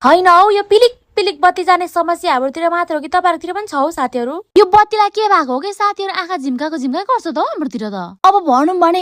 होइन हौ, यो पिलिक पिलिक बत्ती जाने समस्या हाम्रोतिर मात्र हो कि तपाईँहरूतिर पनि छ हौ साथीहरू? यो बत्तीलाई के भएको हो कि साथीहरू? आँखा झिम्काको झिम्का गर्छ त हाम्रोतिर त। अब भनौँ भने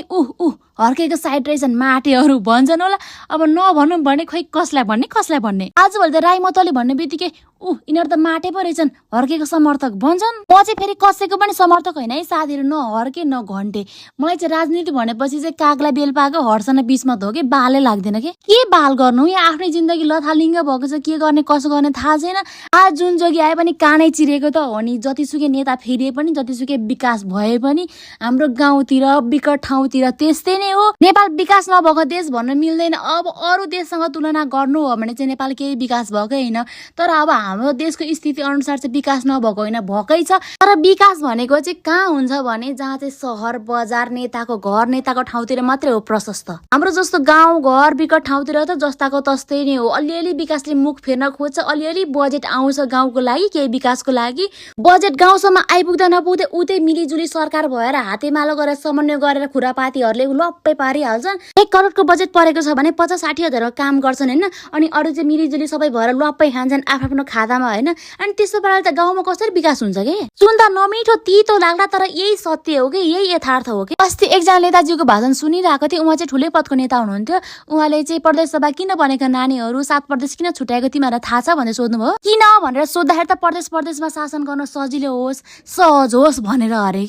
हर्केको साइड रहेछन् माटेहरू भन्छन् होला। अब नभनौँ भने खोइ कसलाई भन्ने। आजभोलि त राई मतले भन्ने बित्तिकै यिनीहरू त माटे पो रहेछन्, हर्केको समर्थक भन्छन्। म चाहिँ फेरि कसैको पनि समर्थक होइन है साथीहरू, न हर्के न घन्टे। मलाई चाहिँ राजनीति भनेपछि चाहिँ कागलाई बेल पाएको हर्सन बिचमा हो कि बालै लाग्दैन के बाल गर्नु? यहाँ आफ्नै जिन्दगी लथालिङ्ग भएको छ, के गर्ने कसो गर्ने थाहा छैन। आज जुन जोगी आए पनि कानै चिरेको त हो नि। जतिसुकै नेता फेरिए पनि, जतिसुकै विकास भए पनि हाम्रो गाउँतिर विकट ठाउँतिर त्यस्तै नै हो। नेपाल विकास नभएको देश भन्न मिल्दैन। अब अरू देशसँग तुलना गर्नु हो भने चाहिँ नेपाल केही विकास भएकै होइन। तर अब हाम्रो देशको स्थिति अनुसार चाहिँ विकास नभएको होइन, भएकै छ। तर विकास भनेको चाहिँ कहाँ हुन्छ भने जहाँ चाहिँ सहर बजार नेताको घर नेताको ठाउँतिर मात्रै हो प्रशस्त। हाम्रो जस्तो गाउँ घर विकट ठाउँतिर त जस्ताको तस्तै नै हो। अलिअलि विकासले मुख फेर्न खोज्छ, अलिअलि बजेट आउँछ गाउँको लागि, केही विकासको लागि। बजेट गाउँसम्म आइपुग्दा नपुग्दै उतै मिलिजुली सरकार भएर हातेमालो गरेर समन्वय गरेर खुरापातीहरूले लप्पै पारिहाल्छन्। 1 करोडको बजेट परेको छ भने 50-60 हजारको काम गर्छन् होइन। अनि अरू चाहिँ मिलिजुली सबै भएर लप्पै खान्छन् आफ्नो खातामा होइन। अनि त्यस्तो पाराले त गाउँमा कसरी विकास हुन्छ के? सुन्दा नमिठो तितो लाग्ला, तर यही सत्य हो कि, यही यथार्थ हो कि। अस्ति एकजना नेताजीको भाषण सुनिरहेको थिएँ। उहाँ चाहिँ ठुलै पदको नेता हुनुहुन्थ्यो। उहाँले चाहिँ प्रदेश सभा किन बनेका नानीहरू 7 प्रदेश किन छुट्याएको तिमीहरूलाई थाहा छ भनेर सोध्नुभयो। किन भनेर सोद्धाखेरि त प्रदेशमा शासन गर्न सजिलो होस्, सहज होस् भनेर अरे।